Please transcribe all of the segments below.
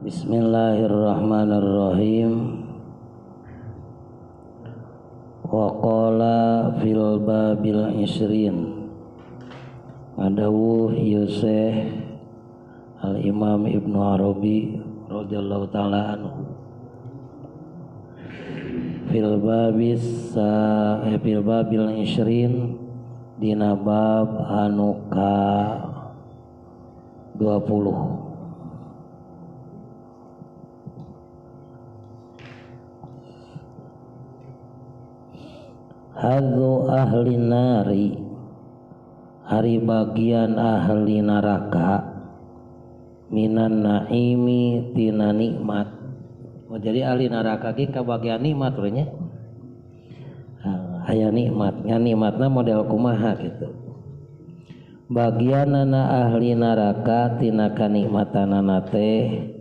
Bismillahirrahmanirrahim. Wa qala fil babil isrin. Adawuh Yusuf Al-Imam Ibnu Arabi radhiyallahu ta'ala anhu. Fil babis fil babil isrin dina bab anu ka 20. Hadzu ahli nari, hari bagian ahli neraka, minan naimi tina nikmat. Oh, jadi ahli neraka ge kabagian nikmat we nya. Aya nikmat, ngan nikmatna model kumaha gitu. Bagianana ahli neraka tina kanikmatanana teh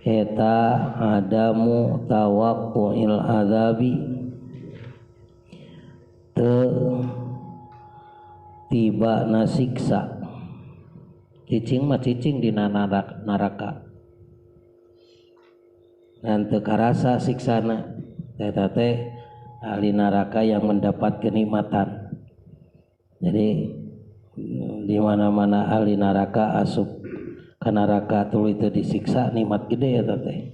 eta adamu tawaqqu'il azabi, teu tiba na siksa. Cicing mah cicing dina neraka, ngan teu karasa siksana. Eta teh ahli neraka yang mendapat kenikmatan. Jadi di mana-mana ahli neraka asup ka neraka tuluy teu disiksa, nikmat gede eta teh.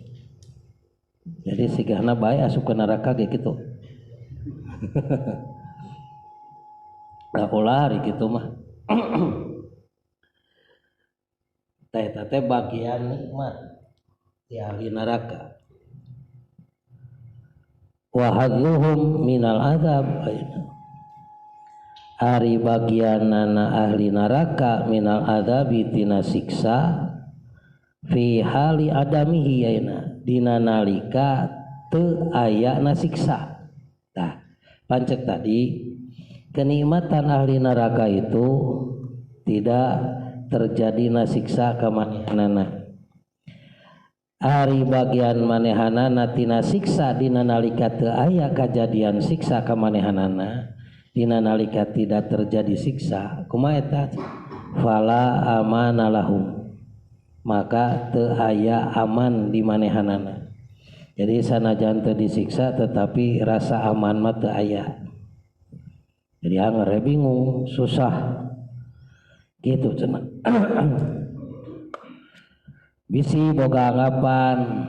Jadi sigahna bae asup ka neraka ge kitu. Nah, ulah ari kitu mah. Teh eta teh bagian nikmat di ahli neraka. Wa hadzuhum minal azab, ari bagianana ahli neraka minal azabi tina siksa fi hali adamihi ayeuna dina nalika teu ayana siksa. Tah, pancek tadi kenikmatan ahli neraka itu tidak terjadi nasiksa ka manehanana. Ari bagian manehanana tina siksa dina nalika teu aya kajadian siksa ka manehanana, dina nalika tidak terjadi siksa, kumaha eta? Fala amana lahum, maka teu aya aman di manehanana. Jadi sanajan teu disiksa tetapi rasa aman mah teu aya. Jadi anger bingung, susah gitu cenah. Bisi boga anggapan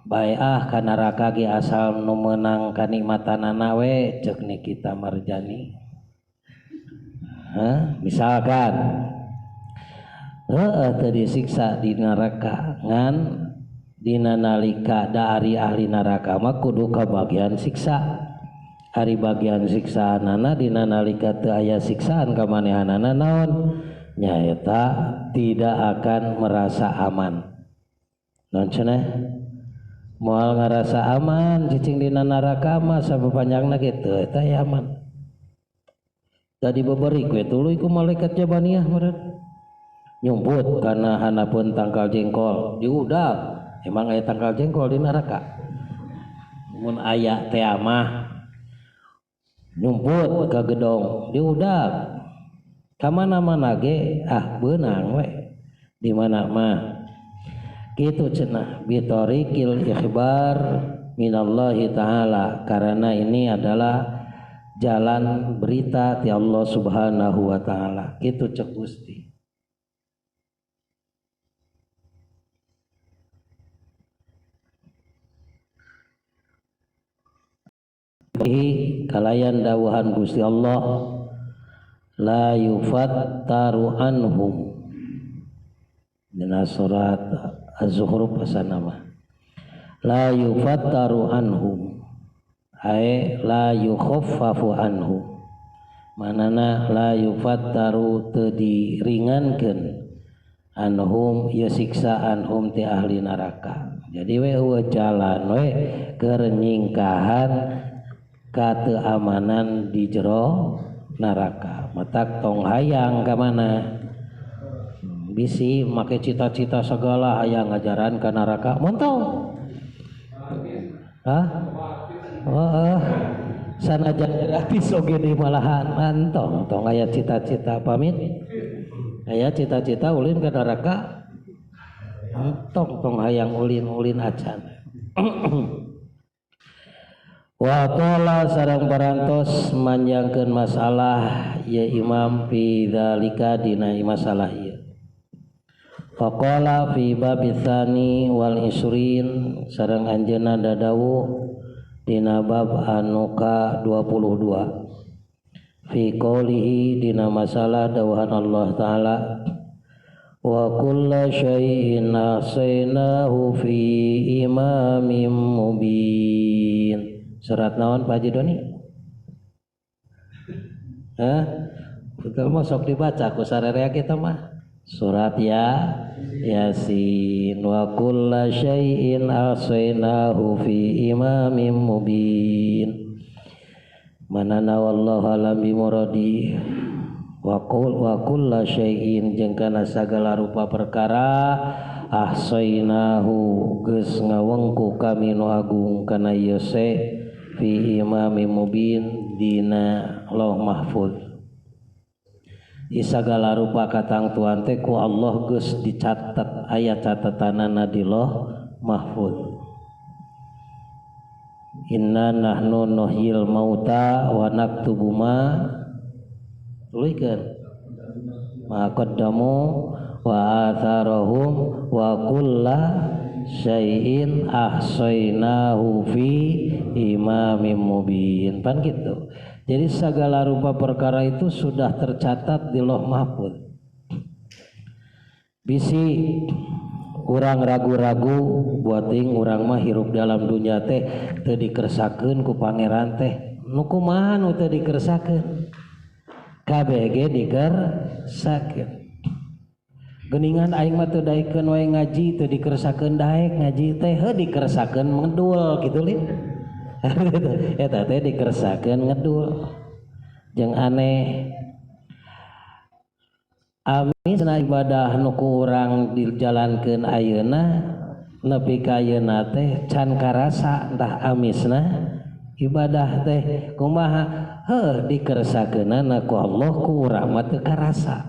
bae ah ka neraka ge asal nu meunang kanikmatanana we ceuk Nikita Marjani. Hah? Misalkan heueuh teu disiksa di neraka, ngan dina nalika da ari ahli neraka mah kudu kabagian siksa. Ari bagian siksaanana dina nalika teu aya siksaan ka manehanana naon? Nyaeta tidak akan merasa aman. Naon cenah? Moal ngarasa aman cicing dina neraka mah sapapanjangna kitu eta ya aman. Tadi beberi we tuluy ku malaikat Jabaniyah meureun. Nyumput kana hanapeun tangkal jengkol, diudag. Emang aya tangkal jengkol di neraka? Mun aya teh mah nyumput ka gedong, diudag. Ka mana-mana ge ah beunang we. Di mana mah kitu cenah bitorikil ikhbar minallahi ta'ala, karena ini adalah jalan berita ti Allah Subhanahu wa ta'ala. Kitu cek Gusti. Kalayan dawuhan Gusti Allah la yufattaru anhum dina surat Az-Zukhruf asanama la yufattaru anhum ae la yukhaffafu anhum, manana la yufattaru teu diringankeun anhum ieu siksa anhum ti ahli neraka. Jadi we eueuh jalan we keur nyingkahan kateamanan di jero neraka. Matak tong hayang ka mana bisi make cita-cita segala hayang ngajaran ka neraka montong. Hah? Oh, sanajan gratis oge di malahan mantong tong aya cita-cita pamit. Aya cita-cita ulin ka neraka. Tong tong hayang ulin-ulin acan. Wa qala sareng parantos manjangkeun masalah ya imam fi dzalika dina masalah ieu. Faqala fi bab tsani wal isrin sareng anjeunna dadawuh dina bab anu ka 22. Fi qoulihi dina masalah dawuhan Allah taala wa kulla syai'in ahsaynahu fi imamin mubin. Surat naon Pak Haji Doni? Hah? Betul mah sok dibaca ku sararea kita mah. Surat ya Yasin wa kulla syai'in ahsaynahu fi imamin mubin. Manana wallahu alam bi muradi. Wa kulla syai'in jeung kana sagala rupa perkara ahsaynahu geus ngawengku kami nu agung kana ieu se fi imamin mubin dina Lauh Mahfuz. Di sagala rupa katangtuan teh ku Allah geus dicatat aya catatanana di Lauh Mahfuz. Inna nahnu nuhyil mauta wa naktubu ma tulikeun ma qaddamu wa atharahum wa kulla syai'in ahsaynahu fi imamin mubin. Pan gitu. Jadi segala rupa perkara itu sudah tercatat di Lauh Mahfuz. Bisi urang ragu-ragu buating urang mah hirup dalam dunia teh teu dikersakeun ku pangeran teh. Nu kumaha nu teu dikersakeun? Kabeh ge dikersakeun. Geningan aing mah teu daekeun wae ngaji teu dikersakeun daek ngaji teh heuh dikersakeun ngedul kitu lin. Eta teh dikersakeun ngedul. Jeung aneh amisna ibadah nu ku urang dijalankeun ayeuna nepi ka ayeuna teh can karasa entah amisna ibadah teh kumaha heuh dikersakeunana ku Allah ku urang mah teu karasa.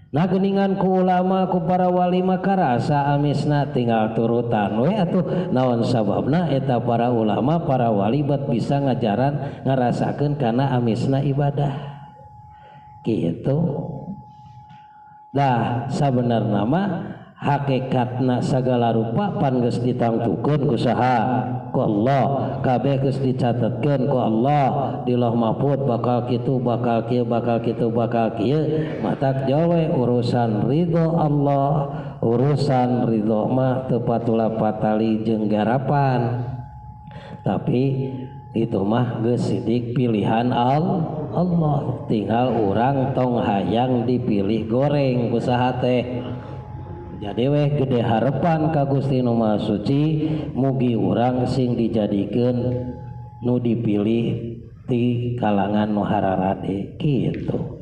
Nah geningan ku ulama ku para wali mah karasa amisna tinggal turutan we atuh naon sababna eta para ulama para wali bet bisa ngajaran ngarasakeun kana amisna ibadah gitu. Dah sabenerna mah hakikatna sagala rupa pan geus ditangtukeun ku saha ku Allah, kabeh geus dicatetkeun ku Allah di Lauh Mahfuz bakal kitu bakal kieu bakal kitu bakal kieu. Matak jawe urusan ridho Allah, urusan ridho mah teu patula patali jeung garapan, tapi itu mah geus sidik pilihan Allah, tinggal urang tong hayang dipilih goreng ku saha teh. Jadi weh gede harapan ka Gusti Nu Maha Suci mugi urang sing dijadikeun nu dipilih ti kalangan nu hararade kitu.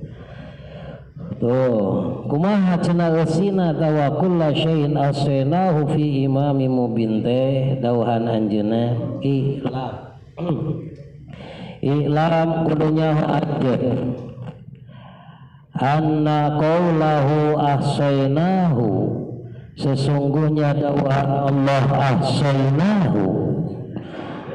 Tuh, kumaha cenah eusina tawa kullu syai'in asaynahu fi imamin mubin teh dawuhan anjeunna ilam. Ilam kudu nyaho anjeun anna qaulahu ahsaynahu, sesungguhnya dawuhan Allah ahsaynahu,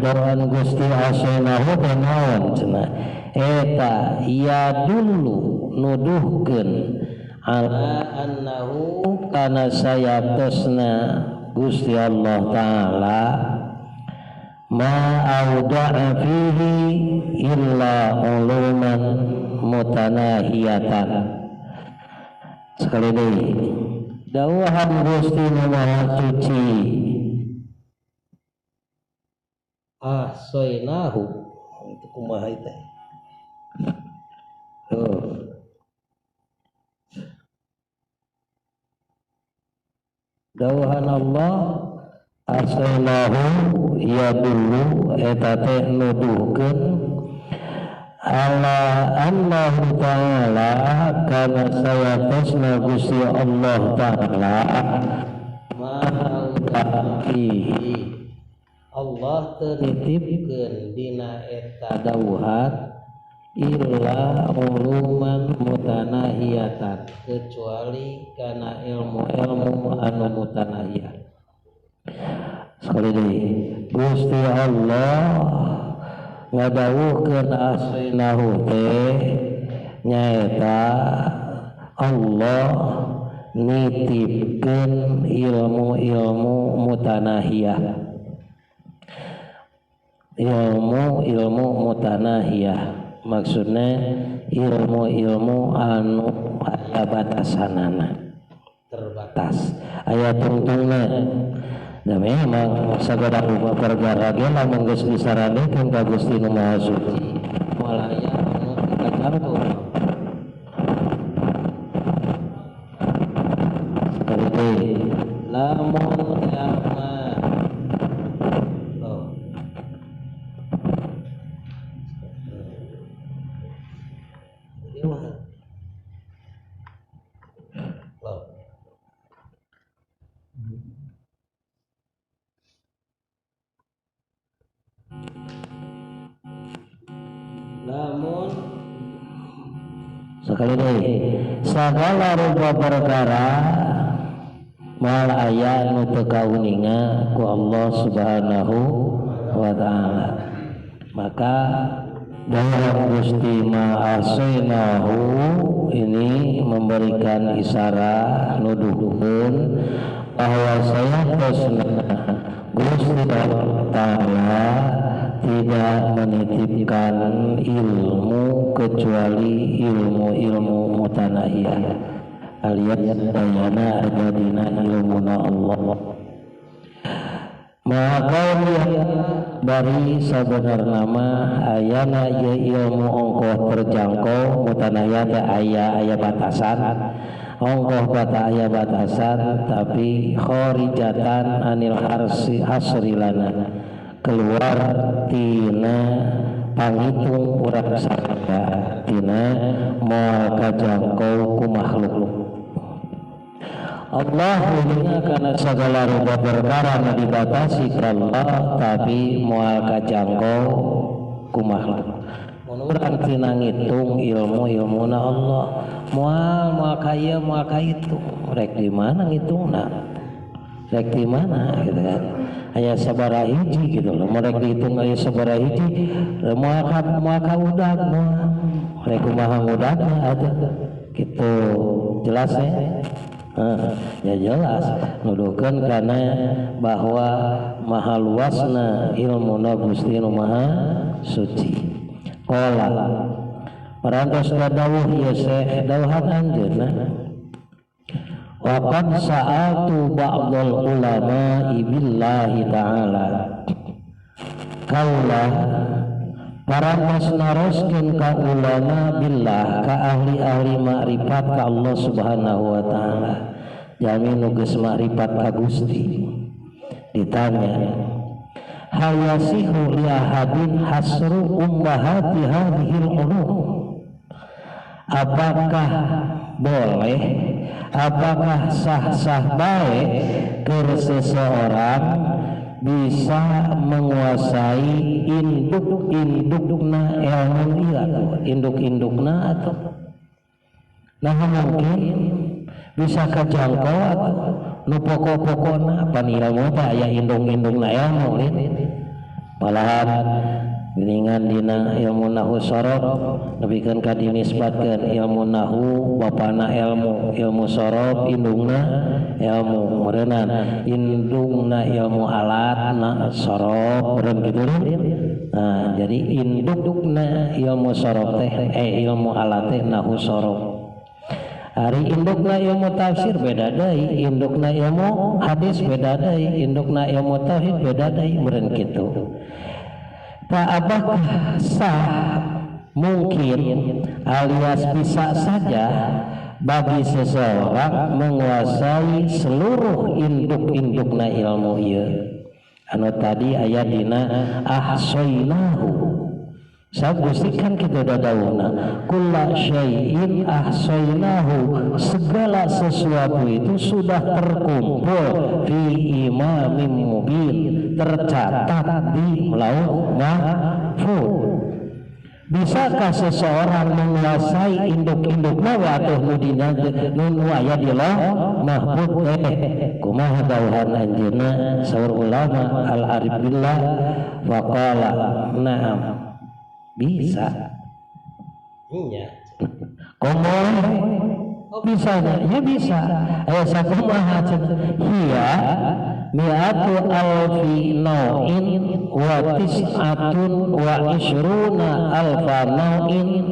dawuhan Gusti ahsaynahu teh naon cenah eta ya dulu nuduhkeun ala annahu kana sayatosna Gusti Allah taala ma auda'a fihi illa uluman mutanahiyatan. Sekali deui dawuhan Gusti Nu Maha Suci ahsaynahu itu kumaha teh. Tuh. Dawuhan Allah ahsaynahu ya dulu eta teh nuduhkeun ala Allah ta'ala kana sayatasna Gusti Allah ta'ala ma'audafihi, Allah teu nitipkeun dina eta dawuhan illa uluman mutanahiyatan, kecuali kana ilmu-ilmu anu Gusti Allah ngadawuhkeun ahsainahu teh nyaeta Allah nitipkeun ilmu-ilmu mutanahiyah, ilmu-ilmu mutanahiyah maksudnya ilmu-ilmu anu aya batasanana, terbatas, aya tungtungna. Da memang sagala rupa perkara ge lamun geus disaradekeun ka Gusti Nu Maha Suci moal aya anu kajangkau. Sekali lamun jalma lamun sekali deui sagala rupa perkara moal aya nu teu kauninga ku Allah Subhanahu wa ta'ala. Maka dalam Gusti ma'asainahu ini memberikan isyarat nuduhkeun bahwa saya Gusti Ta'ala tidak menitipkan ilmu kecuali ilmu-ilmu mutanahiyah alias dayana ada dina ilmuna Allah. Maka bari sabenerna mah ayana ieu ilmu ongkoh terjangkau mutanahiyah teh aya batasan, ongkoh bata aya batasan tapi khorijatan anil harsi hasrilana, keluar tina panghitung urang sadaya, tina moal kajangkau ku makhluk. Allah uninga kana sagala rupa perkara nu dibatasi ku Allah tapi moal kajangkau ku makhluk. Mun urang tina ngitung ilmu-ilmuna Allah moal kaya moal ka itu, rek di mana ngitungna, rek di mana gitu kan, aya sabaraha hiji gitu loh, mun rek dihitung aya sabaraha hiji moal ka udag, moal rek kumaha ngudagna atuh gitu. Jelas ya? Ya jelas nuduhkeun kana bahwa maha luasna ilmuna Gusti Nu Maha Suci. Qala parantos dawuh ieu Syekh dawuhan anjeunna wa qad sa'altu ba'dal ulama billahi ta'ala, kaula parantos naroskeun ka ulama billah, ka ahli-ahli makrifat ka Allah Subhanahu wa ta'ala, jami nu geus makrifat ka Gusti. Ditanya hal yasihu li ahadin hasru ummahati hadhil ulum, apakah boleh, apakah sah-sah baik ke seseorang bisa menguasai induk-indukna ilmu iya, induk-indukna atau nah mungkin bisa kejangkau atau nu pokok-pokokna pan ilmu teh aya indung-indungna ilmu lin. Malahan geuningan dina ilmu nahwu sorof nepikeun ka dinisbatkeun ilmu nahwu bapana ilmu, ilmu sorof indungna ilmu meureunana indungna ilmu alat na sorof meureun kitu. Nah jadi indukna ilmu sorof teh ilmu alat teh nahwu sorof. Ari indukna ilmu tafsir beda deui, indukna ilmu hadis beda deui, indukna ilmu tauhid beda deui meureun kitu. Tak apakah sah mungkin alias bisa saja bagi seseorang menguasai seluruh induk-indukna ilmu ieu anu tadi aya dina ahsainahu. Sagusti kan kita dadauna kulla syai'in ahsainahu, segala sesuatu itu sudah terkumpul fi imamin mubin, tercatat di Lauh Mahfuz. Bisakah seseorang menguasai induk-indukna we atuh nu dina nu aya di Lauh Mahfud teh? Kumaha dawuhan anjeunna? Saur ulama al arif billah, faqala na'am, bisa. Nya komo bisa nya? Ya bisa. Aya sakumaha cenah? Hiya mi'atu alfi nau'in wa tis'atun wa isruna alfa nau'in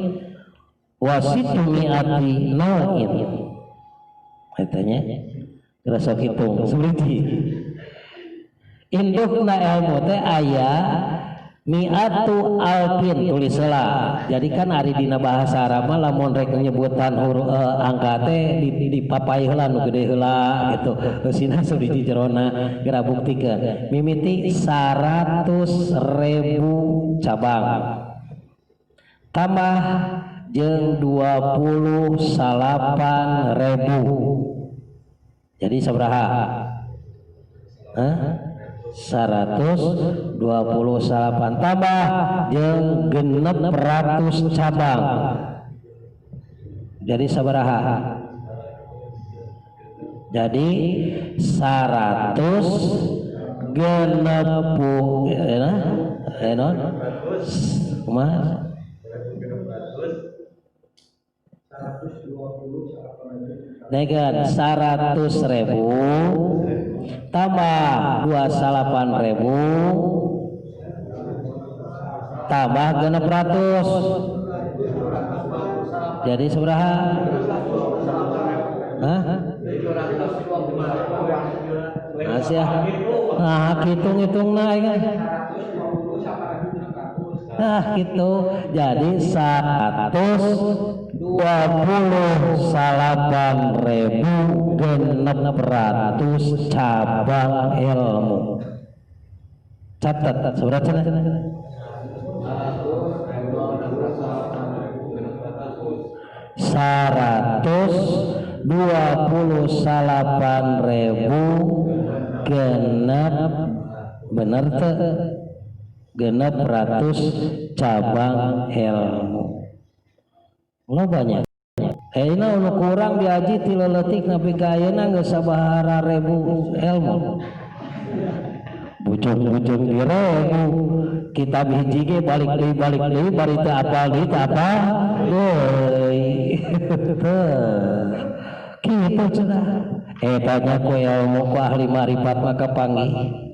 wa sittumi'ati nau'in. Katanya rasa hitung seperti indukna ilmu teh aya mi'atu alfin, tulis lah. Jadi kan ari dina bahasa Arab mah lamun rek nyebutan huruf angka teh di papai heula nu gede heula gitu. Eusina di jerona geura buktikeun. Mimiti 100.000 cabang tambah jeung 28.000, jadi sabaraha? Hah? 128 tambah jeung 600 cabang, jadi sabaraha? Jadi 100 genepu eh non kumaha? Negan 100.000 tambah 28.000 tambah 600, jadi sabaraha? Hah? Asia. Nah, hitung-hitung naik kan. Nah, gitu. Jadi 128.600 cabang ilmu. Catat, seberapa cenah? 128.000 genep, bener teh? 600 cabang ilmu. Lo banyak. Ayeuna nu kurang diaji ti leutik nepi ka ayeuna geus sabaraha ribu ilmu. Bujung-bujung di ribu. Kitab hiji ge balik deui bari teu apal deui teu apal deui. Kitu cenah. Eta nya ku ilmu ku ahli marifat maka panggih.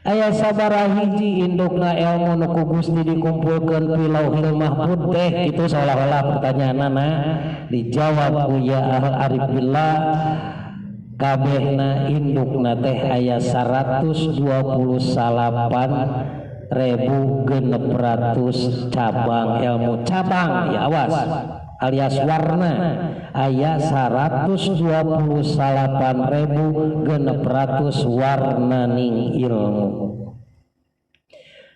Aya sabaraha hiji indukna ilmu nu ku Gusti dikumpulkeun fi Lauhil Mahfud teh, kitu seolah-olah pertanyaanna dijawab ku ya ahli arif billah, kabehna indukna teh aya 128.600 cabang ilmu. Cabang ya awas alias warna, aya 128.600 warna ning ilmu.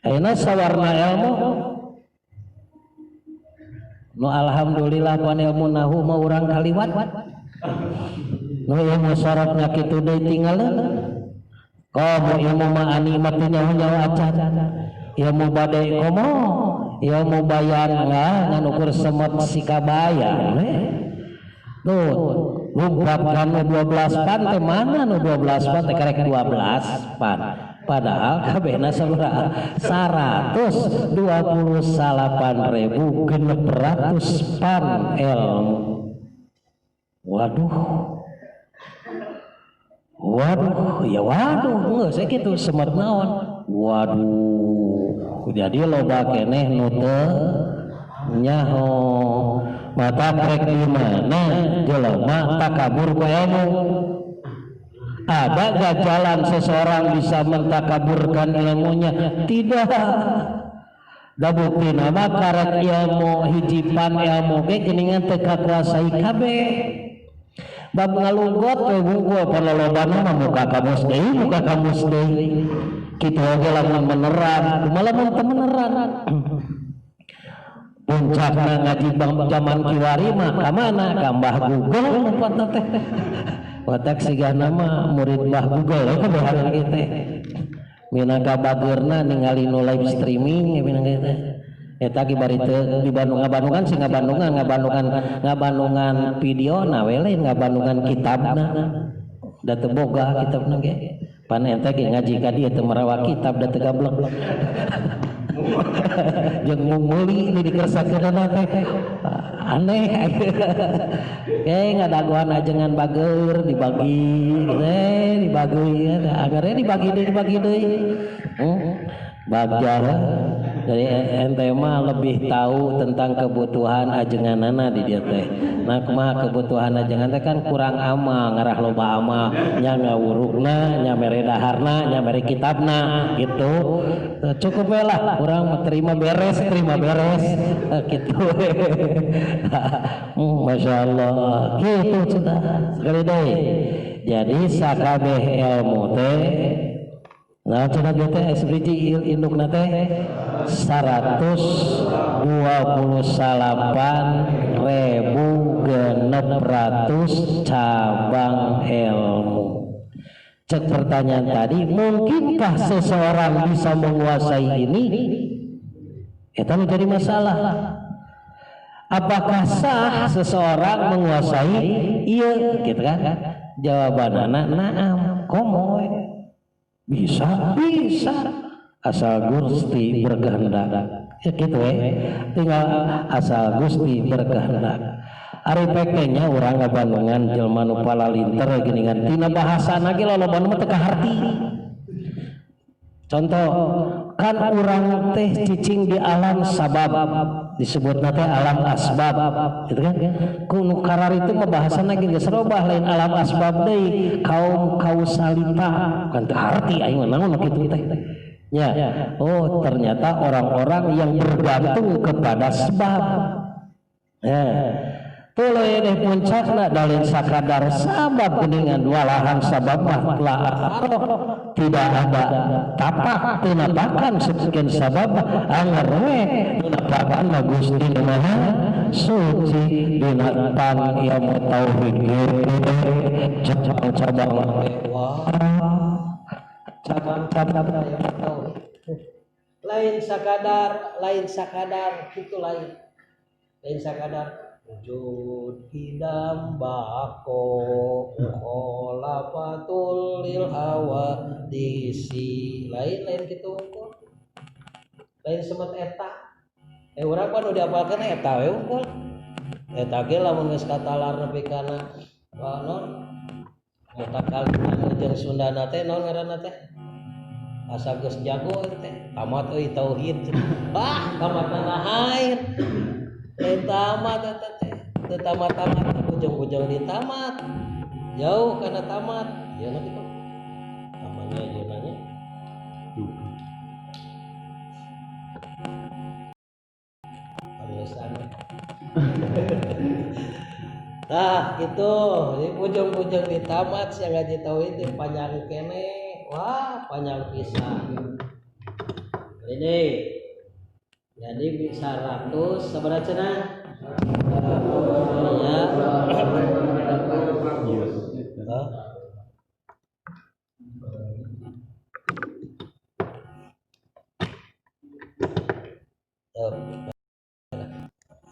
Ayeuna sawarna ilmu nu alhamdulillah pan ilmu nahu mah urang kaliwat, nu ilmu sorotnya kitu deui tinggalin. Komo ilmu ma'ani mah teu nyaho-nyaho acan, ilmu badai komo ilmu bayan ngan ukur semut sikabayan. Tuh lumpat kan nu 12 pan teh, mana nu 12 pan teh karek 12 pan, padahal kabehna sabaraha? 128.600 pan ilmu. Waduh waduh ya waduh, geus kitu semet naon. Waduh, jadi loba keneh nu teu nyaho. Mata rek di mana jelema takabur ku ilmu? Ada gak jalan seseorang bisa mentakaburkan ilmunya? Tidak. Da bukti nama karek ilmu hijipan ilmu ge geuningan teu kakuasai kabeh. Bab ngalunggot we wungkul palolobana mah muka kamus deui, muka kamus deui. Kitu oge lamun beneran, kumaha lamun teu beneran? Puncakna ngaji zaman kiwari mah ka mana? Ka Mbah Google lumpatna teh. Watak sigana mah murid Mbah Google we kabehan ieu teh. Minangka bageurna ningali nu live streaming minangka teh. Eta ge bari teu di Bandung ngabandungan sih ngabandungan video na we lain ngabandungan kitabna da teu boga kitabna ge pan ente ge ngaji ka dieu teu marawa kitab da teu gablek jeung munguli di dikersakeunana teh aneh ge ngadagoan ajengan bageur dibagi teh dibagi agarnya dibagi deui bagja jadi ente mah lebih tahu tentang kebutuhan ajenganana di dia teh. Nah kumaha kebutuhan ajengan teh kan kurang amal, ngarah loba amal, nya ngawurukna, nya mere daharna, nya mere kitabna gitu. Cukup we lah, urang terima beres gitu. Masya Allah, gitu sudah sekali deui. Jadi sakabeh ilmu teh nah cenah dia teh SBG indukna teh 128.600 cabang ilmu. Cek pertanyaan tadi, mungkinkah seseorang bisa menguasai ini? Itu menjadi masalah. Apakah sah seseorang menguasai? Iya, gitu kan? Jawaban anak, naam, komo. Bisa asal Gusti berkehendak ya gitu tinggal asal Gusti berkehendak. Ari pekenya urang ngabandungan jelema nu palalinter geuningan tina bahasana ge lolobana mah teu kaharti. Contoh kan urang teh cicing di alam sabab disebutna teh alam asbab gitu kan ku nu kararitu mah bahasana ge geus robah lain alam asbab deui kaum kausalita kan teu harti aing mah naon kitu teh nya. Oh ternyata orang-orang yang bergantung kepada sebab ya tuluy deh puncakna dalin sakadar sabab geuningan walahan sabab mah la tidak ada tapak tinapakan sekian sabab anger we tinapakan mah Gusti nu Maha Suci dina pan ilmu tauhid cabang-cabang wah cabang-cabang ilmu tauhid lain sakadar itu lain sakadar wujud idam bako kholafatul lil hawa disi lain-lain gitu unggul lain semet eta urang pan udah diapalkeun eta we unggul eta ge lamun geus katalar nepi kana naon mutakaliman jeung Sundana teh naon ngaranna teh asa geus jago teh tamat euy tauhid bah tamatna hair lain tamat eta teh teu tamat-tamat ujung-ujung di tamat jauh karena tamat ya nanti kok tamannya aja nanya nah gitu di ujung-ujung di tamat siang ngaji tauhid di panjang kene wah panjang pisan ini. Jadi 100 seberapa cenah? Ya.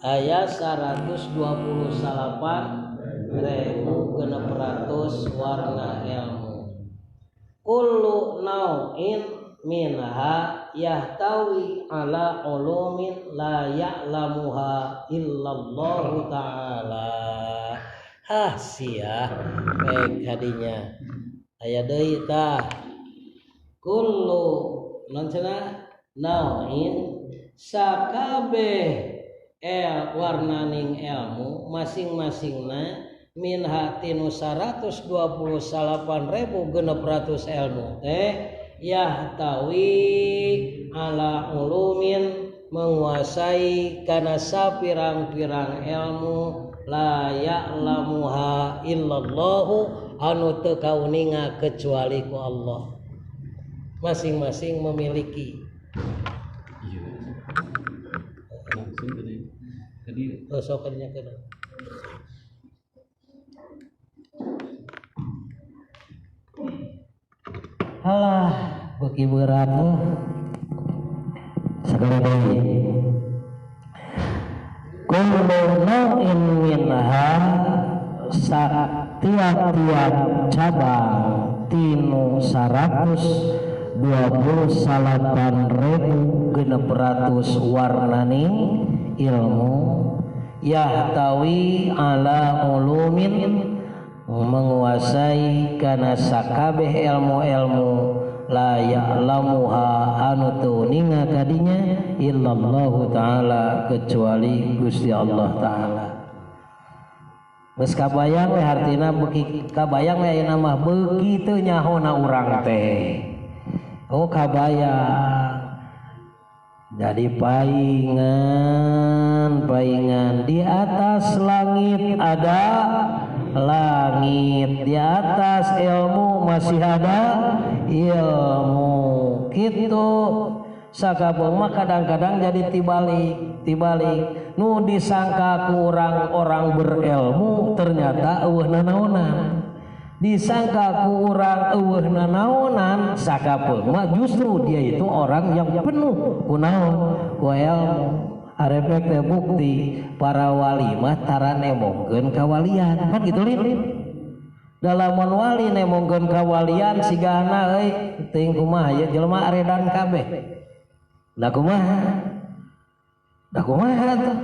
Ayat 128.600 warna ilmu. Kullu nau'in minha yahtawi ala ulumin la ya'lamuha illallahu ta'ala. Hah sia baik hadinya. Aya deui tah. Kullu non cenah nau'in sakabeh el warnaning ilmu masing-masingna minha tinu 128.600 ilmu teh yahtawi ala ulumin menguasai kana sapirang-pirang ilmu la ya'lamuha illallahu anu teu kauninga kecuali ku Allah. Masing-masing memiliki. Iya. Langsung tadi sok kadinya kena. Alah, beuki berat mah. Sekali deui. Kullu nau'in minha satiap-tiap cabang tinu 128.600 warnani ilmu yahtawi ala ulumin menguasai kana sakabeh ilmu-ilmu la ya'lamuha anu teu ninga kadinya illallahu ta'ala kecuali Gusti Allah ta'ala. Geus kabayang we hartina beuki kabayang we ayeuna mah beuki teu nyahona urang teh. Oh kabayang. Jadi paingan paingan di atas langit ada langit, di atas ilmu masih ada ilmu. Gitu sakabeung mah kadang-kadang jadi tibalik tibalik nu disangka kurang orang berilmu ternyata eueuh nanaonan, disangka kurang eueuh nanaonan sakapeung mah justru dia itu orang yang penuh kunaon ku ilmu. Arepek teh bukti para wali mah tara nemongkeun kawalian kan gitu lin. Dalamun wali nemongkeun kawalian sigana euy teuing kumaha ye jelema aredan kabeh. Da kumaha? Da kumaha tuh?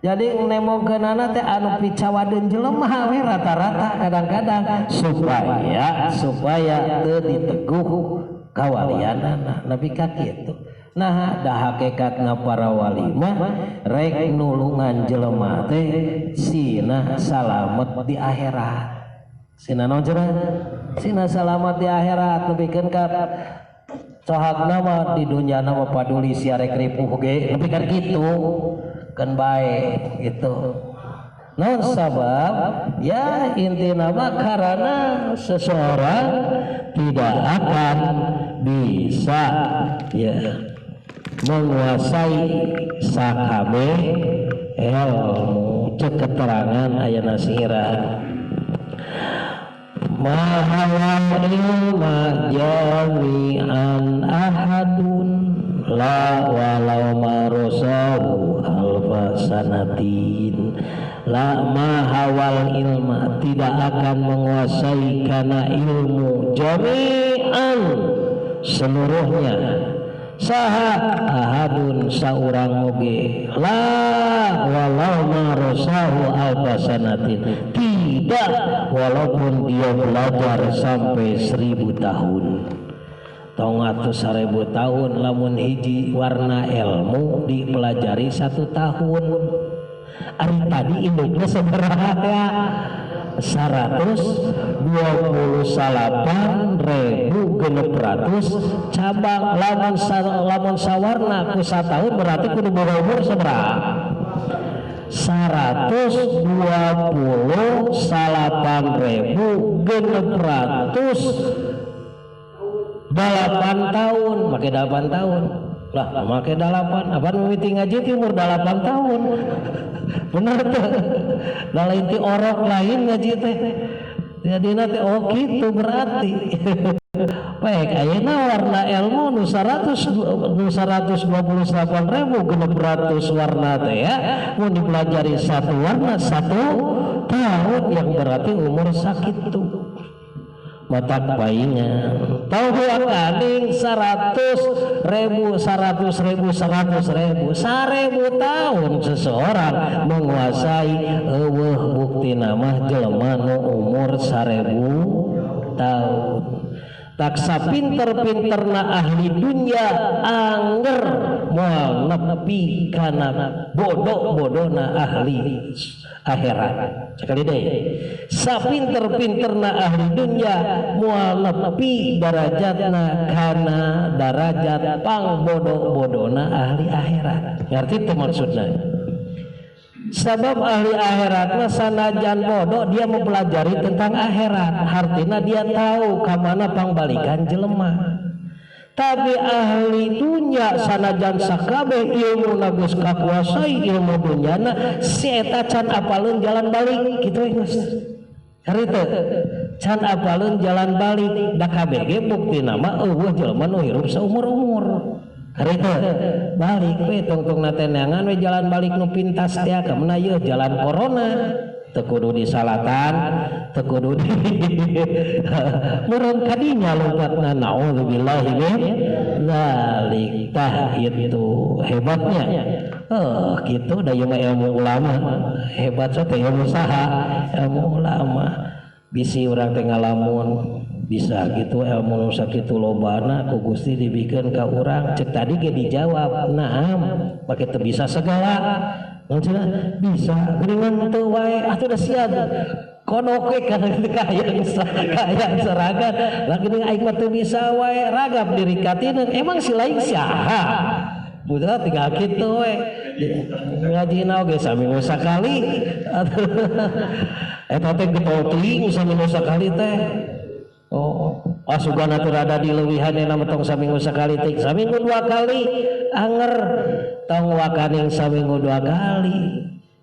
Jadi nemongkeunana teh anu picawadeun jelema we rata-rata kadang-kadang supaya supaya teu diteguh kawalianana nepi ka kitu. Nah, dah hakikatna para wali mah rek nulungan jelema teh sina salamet di akhirat. Sina naon cenah? Sina salamet di akhirat nepikeun ka cohagna mah di dunyana mah paduli sia rek ripuh ge nepi ka kitu keun bae gitu. Naon sabab? Ya intina mah karena seseorang tidak akan bisa ya menguasai sakabeh ilmu. Cek keterangan ayana sira mahawa ilma jami'an ahadun la walau marosahu alfa sanatin. La mahawal ilma tidak akan menguasai karena ilmu jami'an seluruhnya saha ahadun saurang oge la walau marosahu alfa sanatin, tidak walaupun dia belajar sampai 1000 tahun. Tong atuh 1000 tahun lamun hiji warna ilmu dipelajari 1 tahun. Ari tadi induknya sabaraha ya? 128.600 cabang. Lamun lamun sawarna ku satahun berarti kudu boga umur sabaraha? 128.608 tahun, make 8 tahun lah, make 8 apa mimiti ngaji ti umur 8 tahun. Bener tuh, da lain ti orok lain ngaji teh jadi nanti oh gitu berarti. Baik, ayeuna warna ilmu nu 128.600 warna teh ya, mun dipelajari satu warna 1 tahun yang berarti umur sakitu. Matak paingan tahu kaning 100.000 100.000 100.000 1000 tahun seseorang menguasai eueuh bukti nama jelema nu umur 1000 tahun. Taksa pinter-pinterna ahli dunia angger moal nepi kana bodoh-bodona ahli akhirat. Sekali deh, sapinter-pinterna ahli dunia moal nepi darajatna kana darajat pang bodoh-bodona ahli akhirat. Ngerti itu maksudnya? Sebab ahli akhirat mah sanajan bodoh dia mempelajari tentang akhirat, artinya dia tahu kamana pangbalikan jelema. Tapi ahli dunia sanajan sakabeh ilmu geus kakuasai ilmu dunyana si eta can apaleun jalan balik kitu we geus. Harita can apaleun jalan balik da kabeh ge buktina mah eueuh jelema nu hirup saumur-umur. Harita balik we tungtung natenangan we jalan balik nu pintas teh ka mana ieu jalan corona teu kudu di salatan teu kudu di meureun kadinya lompatna naudzubillahi min dzalik. Tah itu hebatnya. Gitu da ieu mah ilmu ulama hebat teh ilmu saha ilmu ulama bisi urang teh ngalamun bisa gitu ilmu nu sakitu lobana ku Gusti dibikeun ka urang cek tadi ge dijawab naam make teu bisa segala naon cenah bisa geuningan teu wae atuh da siap kodok we kana kahayang seragan lah geuning aing mah teu bisa wae ragap diri katineun emang si lain saha budak tinggal kitu we ngajina oge saminggu sakali eta teh getol teuing saminggu sakali teh. Oh, asugana teu rada dileuwihan ena mah tong saminggu sakali teh saminggu dua kali anger tong wakaning saminggu dua kali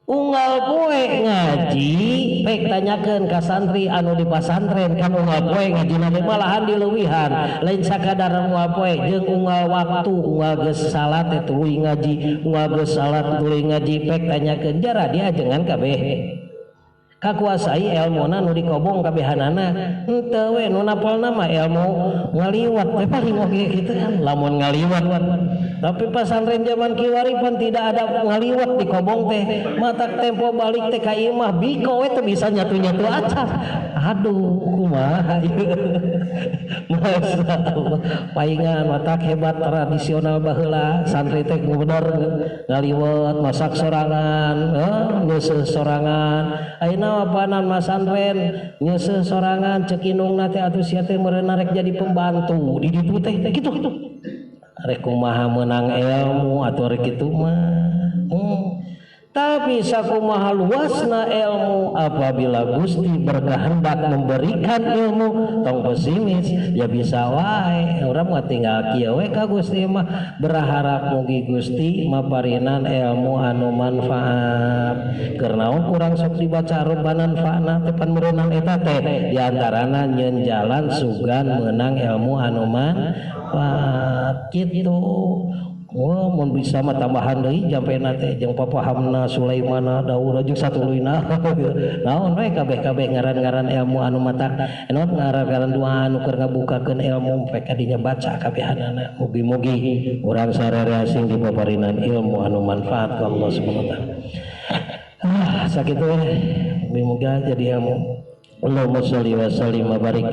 unggal poe ngaji pek tanyakeun ka santri anu di pasantren kan unggal poe ngajina teh malahan dileuwihan lain sakadar unggal poe jeung unggal waktu unggal geus salat teh tuluy ngaji unggal geus salat tuluy ngaji pek tanyakeun jara diajengan kabeh kakuasai ilmuna nu dikobong kabehanana henteu we nu napalna mah ilmu ngaliwat teh paling oge kitu kan lamun ngaliwat tapi pasantren zaman kiwari pan tidak ada ngaliwat di kobong teh matak tempo balik teh ka imah biko we teu bisa nyatu-nyatu acan aduh kumaha ieu masyaallah paingan matak hebat tradisional baheula santri teh bener ngaliwat masak sorangan ngeuseuh sorangan ayeuna apanan masantren nyeuseuh sorangan cek indungna teh atuh sia teh meureun rek jadi pembantu di ditu teh kitu kitu rek kumaha meunang ilmu atuh rek kitu mah. Tapi sakumaha luasna ilmu apabila Gusti berkehendak memberikan ilmu tong pesimis ya bisa wae urang mah tinggal kieu we ka Gusti mah berharap mugi Gusti maparinan ilmu anu manfaat keur naon kurang sok dibaca robanan fa'na teh pan meureunang eta teh diantarana nyeun jalan sugan meunang ilmu anu manfaat kitu. Wah, mun bisa mah tambahan deui jampena teh jeung papahamna Sulaimana Daud jeung satuluyna. Naon we kabeh-kabeh ngaran-ngaran ilmu anu matak naon ngaran-ngaran doa anu keur ngabukakeun ilmu pek kadinya baca kabehanana. Mugi-mugi urang sararea sing dipaparinan ilmu anu manfaat ku Allah Subhanahu wa taala. Ah, sakitu we. Mugi-mugi jadi ilmu. Allahumma sholli wa sallim wa barik.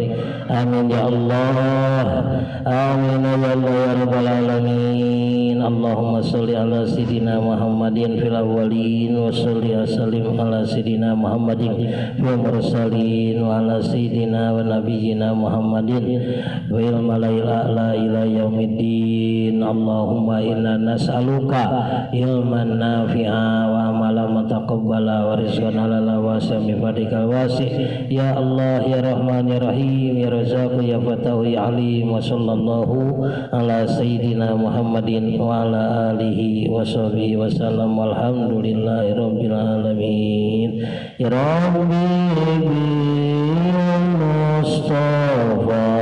Amin ya Allah. Amin ya Allah ya rabbal alamin. Allahumma sholli ala sayidina Muhammadin fil awwalin wa sholli wa sallim ala sayidina Muhammadin fil mursalin wa ala sayidina wa nabiyyina Muhammadin fil malail a'la ila yaumiddin. Allahumma inna nas'aluka ilman nafi'a wa amalan mutaqabbala wa rizqan halala wa sami fadlikal wasi'. Ya Allah ya Rahman ya Rahim ya Razzaq ya Fattah ya Alim wa sallallahu ala sayyidina Muhammadin wa ala alihi wa sahbihi wa sallam walhamdulillahi rabbil alamin. Ya Rabbi bil Mustafa